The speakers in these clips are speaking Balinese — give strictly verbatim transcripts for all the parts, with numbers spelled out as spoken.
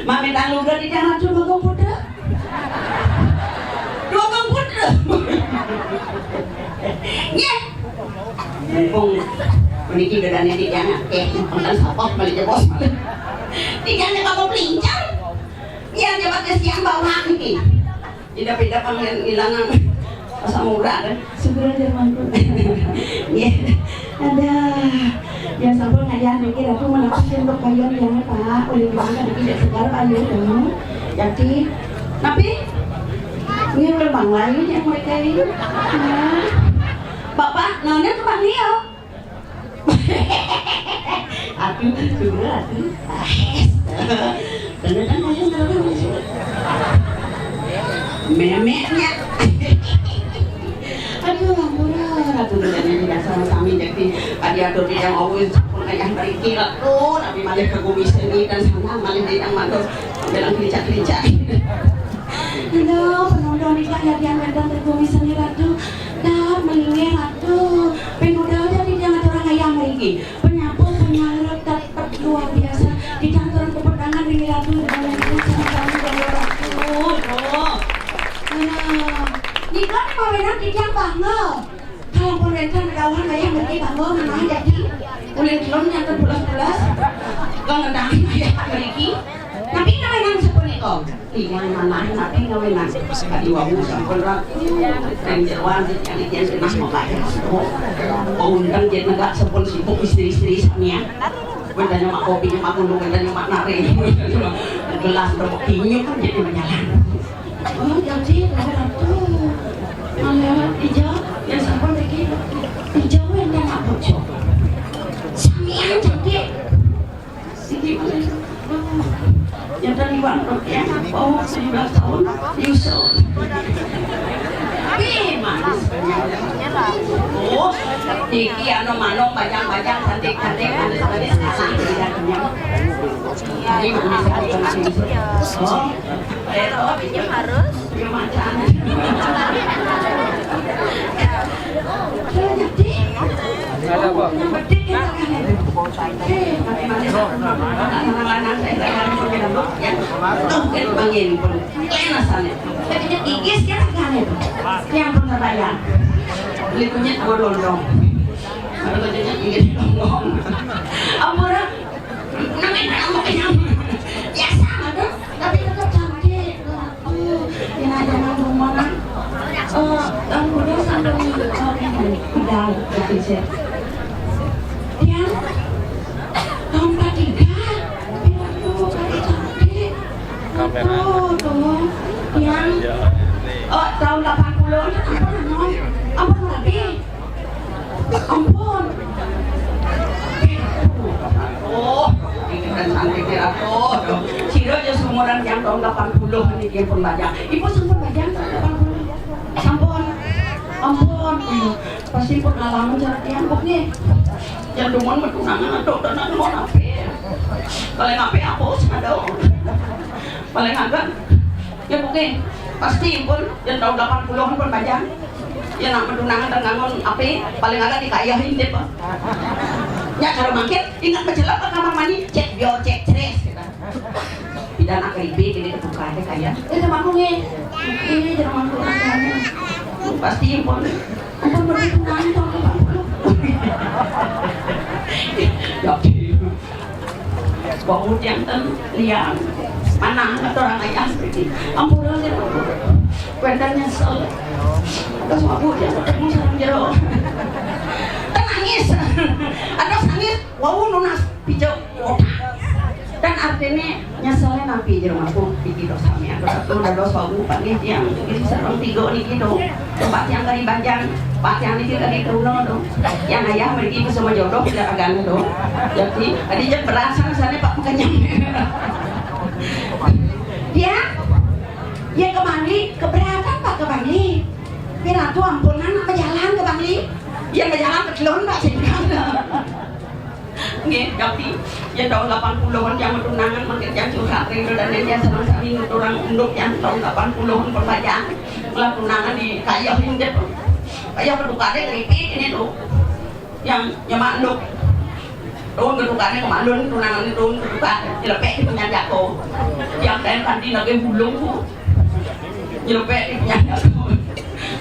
Mamitang lugra titiang Ratu Bagong Putra. Bagong Putra. Nggih. Mumpung puniki dedane titiang akeh, wonten sapa malih jebos. Titiang nek kok plincar. Iya, jebos kesian bawang niki. Tidak-tidak panggil ilangan. Masa murah kan? Segera aja mangku. Nggih. Ada. Ya sampun ngayah niki Ratu menawi untuk kalian ya Pak. Ulih gimana dikit segar ayo dong. Jadi, tapi ini udah bang lain yang mereka ini. Ya. Bapak, nanya ke Bang Leo. Aduh, sudah, aduh. Bener kan kalian kalau kan masih memeknya. Aduh, ampun, aduh, bedanya tidak sama-sama jadi tadi atur tidak mau sampun kayak berikir tuh, tapi malah ke bumi seni dan sana malah dia yang mantul bilang klicak-klicak. Aduh, penonton ini kan yang wonten ke bumi seni Ratu. Dah, melingin Ratu. Penudang jadi jangan orang ayam lagi. Penyapu, penyalut, tetap luar biasa. Di kantor kepedangan di Ratu dengan itu sama-sama dari Ratu. Tuh. Nah, nika nih mau benar di tiang bangga. Kalau pun rentan ada orang kayak mereka bangga, mana jadi ulin telon yang terpulas-pulas. Kalau ngendang kayak mereka. Tapi nggak memang seperti itu. Iya, mana tapi nggak memang. Tadi wau sampun ra. Dan jeroan sing kalian genah mau bayar. Oh, undang yen negak sampun sibuk istri-istri samian. Wentane mak kopi, mak kuno, wentane mak nari. Gelas rokok kinyuk kan jadi menyalan. Oh, jadi Ratu. Malah ijo, ya sampun iki. Ijo wentane mak bojo. Samian jadi. Iki yang tadi bang ya, oh, sebelas tahun, nyusul. Wih, manis. Oh, iki anu manuk bajang-bajang, cantik-cantik, manis-manis, kalah tidak kenyang. Ini manis, manis, manis. Oh, ayo, pinjam harus. Yang pun terbayang. Beli kunyit gua dondong. Baru gua jadi gigit dondong. Ampun, namanya kamu kenyang. Biasa, aduh, tapi tetap cantik. Aduh, yang ada nang rumah, eh, yang udah sampai, eh, udah, udah, udah. Yang tahun ketiga, aduh, kali cantik. Tuh, tuh. Yang, oh, tahun delapan puluh, ampun, ampun, ampun, lagi. Ampun. Oh, ini kan sampai kira, oh, dong. Sira ya seumuran yang tahun delapan puluh ini dia pun bajang. Ibu sampun bajang tahun delapan puluh. Sampun. Ampun. Pasti pun ngalamin cara dia, Bu, nggih. Yang demen metu nangan atau tenan mau apa? Kalau ngapain apa usah ada. Paling agak, ya, pokoknya pasti pun yang tahun delapan puluhan pun bajang. Ya, nak menunangan dan ngangon apa, paling agak dikayahin deh, Pak. Ya, kalau makin ingat mencelap ke kamar mandi, cek biar cek ceres, gitu. Tidak nak keripik, ini kebuka aja kayak. Eh, temanku nih. Ini temanku rasanya. Pasti pun, pun menunangan tahun delapan puluh. Ya, Wong tiang ten liang. Mana atur ayah mriki. Ampura sih. Kuwi nyesel. Terus mabuk ya ketemu sareng jero. Ten nangis. Aduh nangis. Wau nunas pijo. Dan artinya nyeselnya nampi jero mabuk iki to sami. Aku satu dados wau panggih tiang iki sareng tiga niki to. Tempat yang kari bajang, tempat yang niki kari truna to. Yang ayah mriki bersama jodoh tidak akan to. Jadi, tadi jam berasa sana Pak kenyang. Ya, ya ke Bangli, keberatan Pak ke Bangli. Piratu ampun anak berjalan ke Bangli. Ya berjalan ke Telon Pak singkat. Nggih, tapi ya tahun delapan puluhan yang tunangan mungkin yang curhat ring dan yang senang sami orang unduk yang tahun delapan puluhan pertanyaan. Lah tunangan di kaya hindep. Kaya kedukane keripik ini tuh. Yang nyemak unduk. Turun ketukannya ke Malun, tunangannya turun ketukan, nyelepek di penyanyi aku. Yang lain kan di lagi bulung, Bu. Nyelepek di penyanyi aku.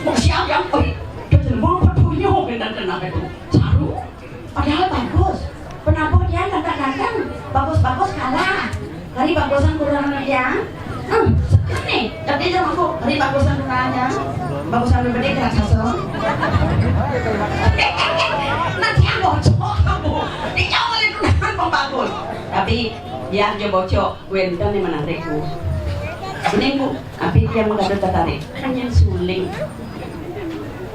Mau siap yang, "Oi, dia jelembur apa dunia?" Gitu, kenapa itu? Saru. Padahal bagus. Penabuh dia ganteng-ganteng. Bagus-bagus kalah. Hari bagusan kurang ya. Hmm, sekarang nih, tapi dia mampu. Hari bagusan kurang ya. Bagusan lebih gede, gerak sosok. Nanti yang bocor, Bu. Dia jauh oleh tunangan pembagus. Tapi biar dia bocor, wénten yang menarik, Bu. Ini, Bu, tapi dia menggaduh tertarik. Kan yang suling.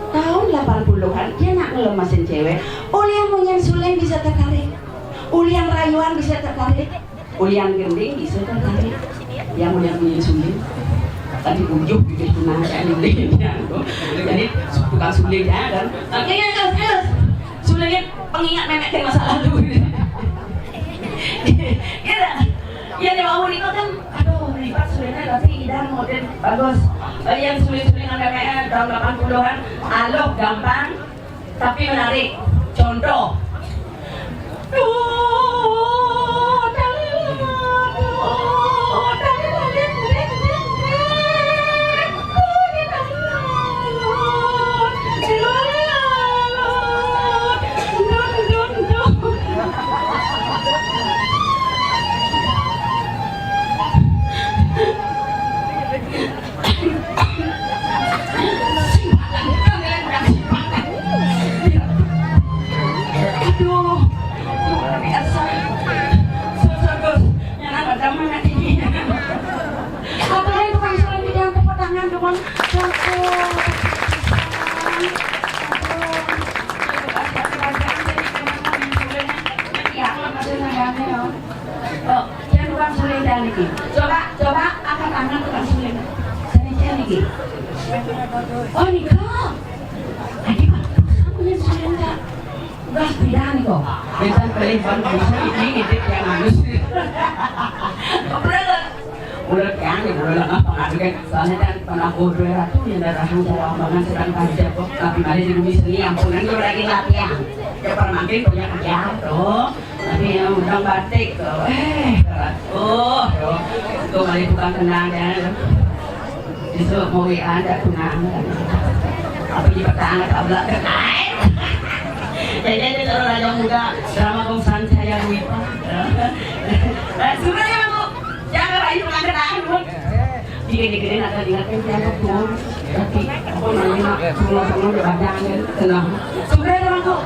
Tahun delapan puluhan, dia nak ngelemasin cewek. Ulian munyin suling bisa tertarik. Ulian rayuan bisa tertarik. Ulian gending bisa tertarik. Yang ulian munyin suling. Tadi ujuk bibir tunangan saya gending. Jadi, tukang suling ya, kan. Oke, ya, terus, terus. Sulingnya pengingat memek ke masa lalu. Gitu. Ya, di Wawon itu kan, aduh, lipat sulingnya, tapi idan model bagus. Eh, yang suling-sulingan memek tahun delapan puluhan, aloh, gampang, tapi menarik. Contoh. Aduh, luar biasa. Sus, sus, sus. Nyana pada mana ini? Apa yang tukang suling di dalam tepuk tangan dong? Aduh. Aduh. Ya, maksudnya rame, loh. Oh, yang tukang suling dah niki. Coba, coba angkat tangan tukang suling. Sini, sini niki. Oh, nika. Adi, Pak, kamu yang suling, Kak? Gas bidang nika. Besan paling ban bisa ini ngintip yang halus. Bener. Udah tiang nih, udah lengah pengaduan. Soalnya kan pernah bodoh ratu yang darah hang jawab banget sedang kerja kok. Tapi mari di bumi seni, ampunan gue lagi latihan. Ya, pernah makin punya kerja tuh. Tapi yang undang batik tuh, eh, berat. Oh, tuh. Tuh, malah tukang kenang, ya. Besok mau W A ada tunangan. Apa di petang, apa belakang? Jadi, ini kalau raja muda, drama bosan saya lupa. Eh, sudah ya, Bu. Jangan rayu tukang kenang, Bu. Dikit-dikit ada ingatkan siapa tuh. Tapi, apa namanya, semua-semua udah banyak, ya. Tenang. Sudah ya, Bu.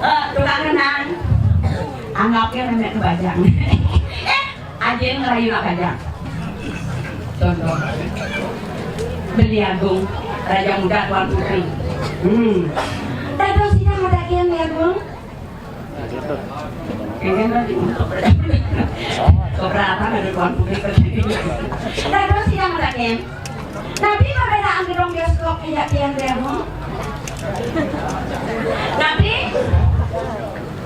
Eh, tukang kenang. Anggapnya nenek kebajang. Eh, aja yang ngerayu nak kajang. Contoh. Beli Agung, Raja Muda, Tuan Putri. Hmm. Dados sida madakian, Beli Agung. Kengken tadi. Keberatan ada Tuan Putri tadi. Dados sida madakian. Napi perbedaan gedung bioskop ida pian, Beli Agung? Napi?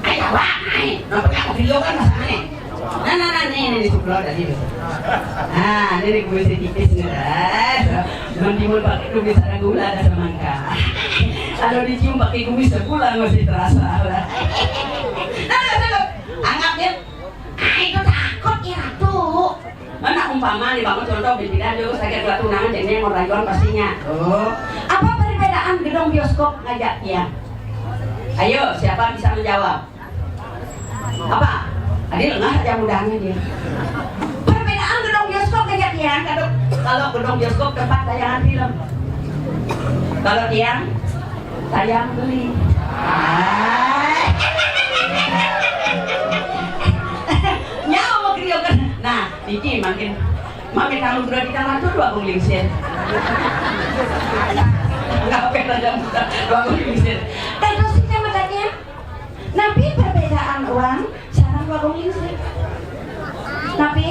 Ayo, Wak, naik. Napa kamu video kan masalahnya? Nah, nah, nah, nih, nih, nih, sebelah tadi tuh. Nah, ini nih gue sedikit nih, dah. Cuman timun pakai kumis ada gula, ada semangka. Kalau dicium pakai kumis sebulan masih terasa, lah. Nah, nah, nah, nah. Anggapnya, ah, itu takut, ya, tuh. Mana umpama nih, Bang, contoh, bibida aja, saya kira tunangan, jadinya mau rayuan pastinya. Oh. Apa perbedaan gedung bioskop ngajak tiang? Ayo, siapa bisa menjawab? Apa? Tadi lengah aja mudahnya dia. Perbedaan gedung bioskop ngajak tiang, kalau, kalau gedung bioskop tempat tayangan film. Kalau tiang, tayang beli. Ah. Nyawa mau kriok kan? Nah, iki makin, makin kamu sudah di kamar tuh dua puluh lingsir. Enggak apa-apa, dua puluh lingsir. Terus sih sama tadi ya. Napi perbedaan uang sareng dua puluh lingsir? Napi?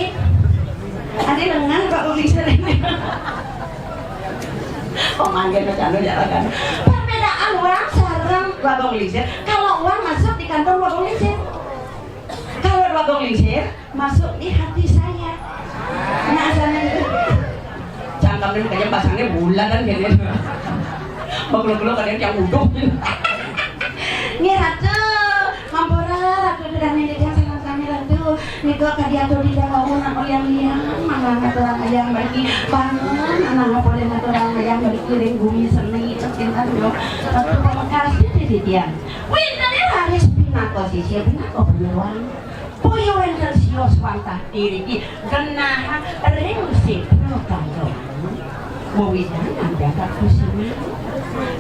Adi lengan dua puluh lingsir. Oh, manggen macam ya kan. Perbedaan uang sareng dua puluh lingsir. Kalau uang masuk di kantong dua puluh lingsir. Kalau dua puluh lingsir, masuk di hati saya. Nah, sana itu. Cangkem ini kayaknya pasangnya bulan kan kayaknya. Belum-belum ada yang udah. Nih, Ratu, mampura. Kami di sana kami Ratu, nika kadiatu di Jawa nak yang liang, mana naturan ayang bagi bangun, mana ngapolen naturan ayang bagi kiring bumi seni, tercinta dulu. Ratu pamekasnya di titian. Winten raris pinaka sisya, pinaka penyuwang. Boya wénten sios wantah iriki genah ring sitra kanggo wewidangan jagat kusuma.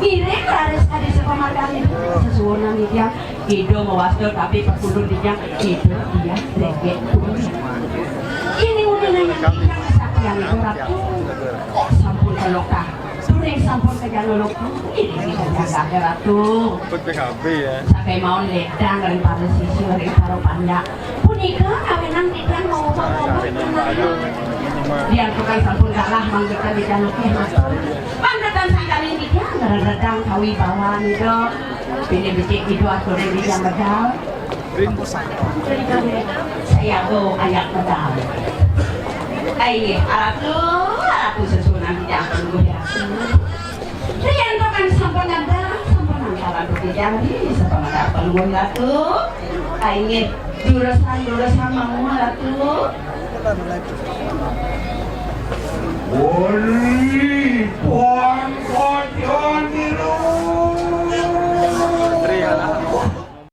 Ngiring raris kadi sapamargane sesuwunan titiang Ida mawasta tapi pepundhut titiang Ida Diah Dregek Turi. Ini uningan titiang saktian Ratu. Sampun kelokah. Turing sampun kajana loko. Ini bisa jaga Ratu. P P K B ya. Sakai mawon ledang ring para sisya ring para panjak. Punika kawinan titiang maubah-ubah. Diantukan sampun kalah manggitan titiang akeh matur. Manggitan sangkaning titiang ngredang kawibawan ida. Bini becik ida aturing titiang medal. Ring pusaka. Sayaga ayak medal. Ai, aratu, aratu sesuunan titiang pelungguh ya. Riantukan sampun ada, sampun angkalan titiang di sapangadak pelungguh Ratu. Ai nggih, durusang-durusang mawon Ratu.